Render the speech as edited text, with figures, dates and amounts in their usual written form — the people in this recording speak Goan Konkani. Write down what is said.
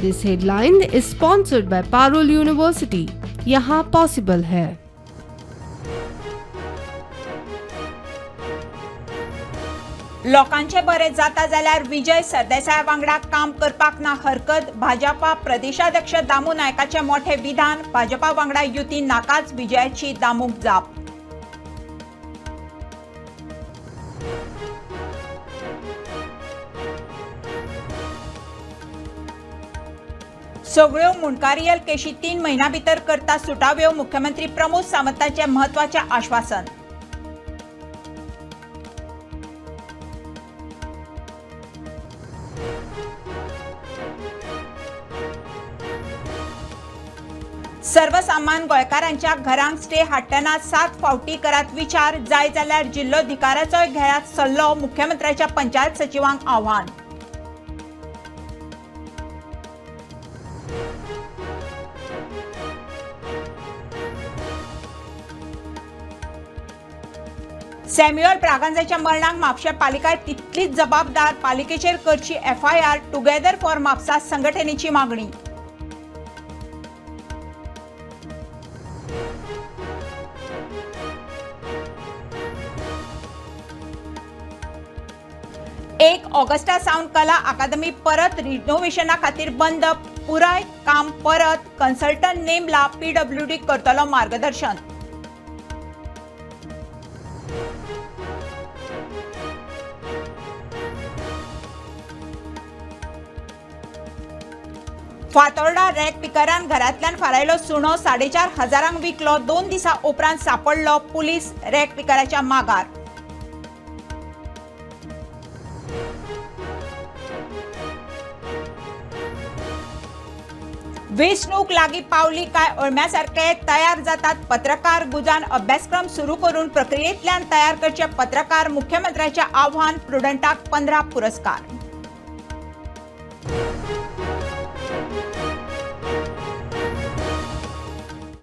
This headline is sponsored by Parul University. यहाँ पॉसिबल है। लोकांचे बरे जाता जाल्यार विजय सरदेसाया वांगडा काम करपाक ना हरकत. भाजपा प्रदेशाध्यक्ष दामू नायकाचे मोठे विधान. भाजपा वांगडा युती नाकाच विजयाची दामूक जाप. सगळ्यो मुंडकारियल केशी 3 म्हयन्यां भितर करता सुटाव्यो. मुख्यमंत्री प्रमोद सावंतांचे म्हत्वाचें आश्वासन. सर्वसामान्य गोंयकारांच्या घरांक स्टे हाडटना 7 फावटी करात विचार. जाय जाल्यार जिल्लोधिकाऱ्याचोय घेयात सल्लो. मुख्यमंत्र्याच्या पंचायत सचिवांक आव्हान. सॅम्युअल ब्रागांझाच्या मरणाक म्हापशें पालिका तितलीच जबाबदार. पालिकेचेर करची एफआयआर. टुगेदर फॉर म्हापसा संघटनेची मागणी. एक ऑगस्टा सावन कला अकादमी परत रिनोव्हेशना खातीर बंद. पुराय काम परत कन्सल्टंट नेमला. पीडब्ल्यूडी करतलो मार्गदर्शन. फातोर्डा रॅक पिकरान घरांतल्यान फारायलो सुणो 4,500 विकलो. 2 दिसां उपरांत सापडलो. Police rack पिकराच्या मागार. वेंचणूक लागीं पावली काय अळम्यासारके तयार जातात पत्रकार. गुजान अभ्यासक्रम सुरू करून प्रक्रियेंतल्यान तयार करचे पत्रकार. मुख्यमंत्र्याचे आव्हान. प्रुडंटाक 15 पुरस्कार.